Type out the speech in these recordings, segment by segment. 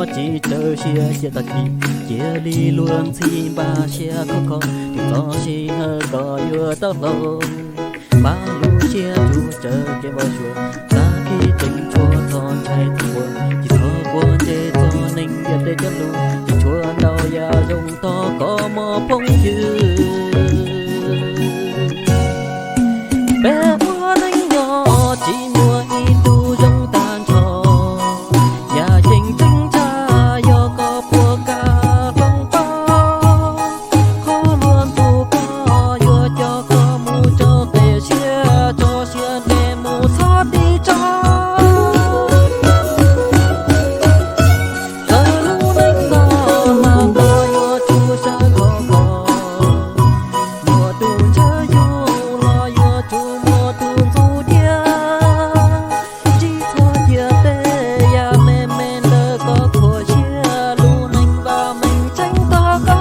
Tsis tsawg siab cia tag kis, cia li luag ntxhi npaj siab khov kho, tsis txog sij hawm kom yuav tau hlau. Npaj lub siab tsuas tsawv kev npau suav, tag kis tseem tshuav txhob ntshai txhob quav, tsis txhob quav ntsej txog neeg ntiaj teb cov lus, tsis tshuav ntau yam zoo tog koj mog phooj ywg. Peb ua neej nyob tsis muaj ib tug zoo tag nrho, yam ceeb tseeb tshaj yog koj puas kam hloov pauv. Qhov luag ntxub koj yuav coj koj mus rau qis siab, tso siab ntev mus txhob tig tso. Txawm lub neej no los koj yuav tsum sawv khov kho, muaj tus ntshaw yug los yuav tsum muaj tus ntxub thiab. Tsis txhob cia tej yam me me ntawm koj khuam siab, lub neej vam meej tseeb tog koj.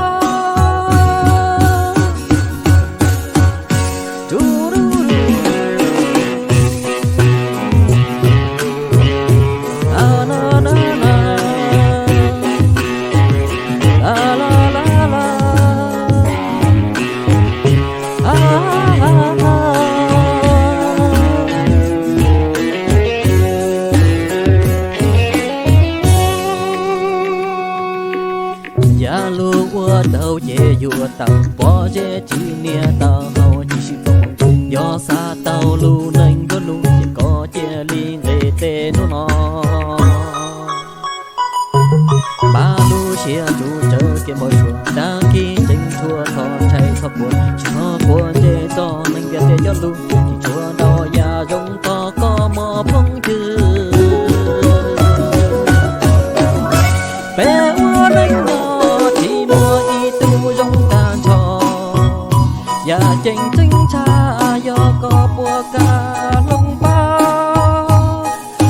Yam lus ua tau ces yuav tau, pob zeb tsis nias tau hau tsis sib txoog. Yog xav tau lub neej ncuab lus ces koj cia li nqis tes hnub no. Npaj lub siab tsuas tsawv kev npau suav, tag kis tseem tshuav txhob ntshai txhob quav, tsis txhob quav ntsej txog neeg ntiaj teb cov lus, tsis tshuav ntau yam zoo tog koj mog phooj ywg. Peb ua neej nyob tsis muaj ib tug zoo tag nrho, yam ceeb tseeb tshaj yog koj puas kam hloov pauv.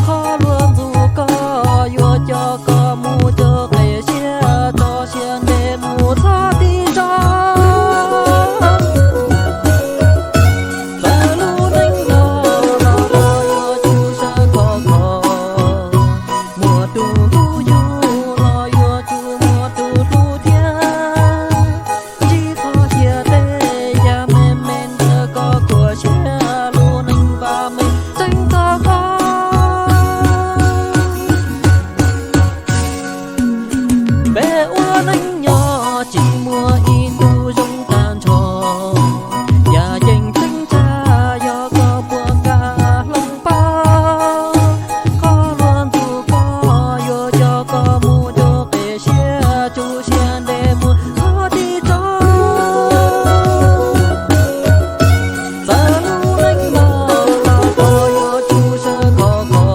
Qhov luag ntxub koj yuav coj koj mus rau qis siab, tso siab ntev mus txhob tig tso. Txawm lub neej no los koj yuav tsum sawv khov kho, muaj tus ntxub yug los yuav tsum muaj tus hlub thiab. Tsis txhob cia tej yam me me ntawm koj khuam siab, lub neej vam meej tseeb tog koj. Peb ua neej nyob tsis muaj ib tug zoo tag nrho, yam ceeb tseeb tshaj yog koj puas kam hloov pauv. Qhov luag ntxub koj yuav coj koj mus rau qis siab, tso siab ntev mus txhob tig tso. Txawm lub neej no los koj yuav tsum sawv khov kho,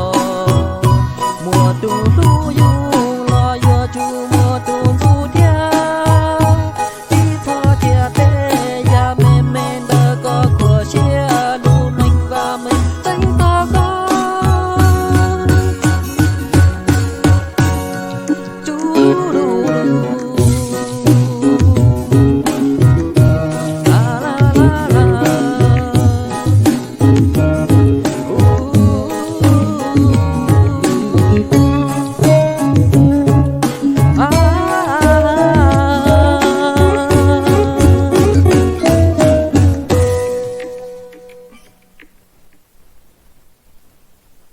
muaj tus hlub yug los yuav tsum muaj tus ntxub thiab. Tsis txhob cia tej yam me me ntawm koj khuam siab, lub neej vam meej tseeb tog koj.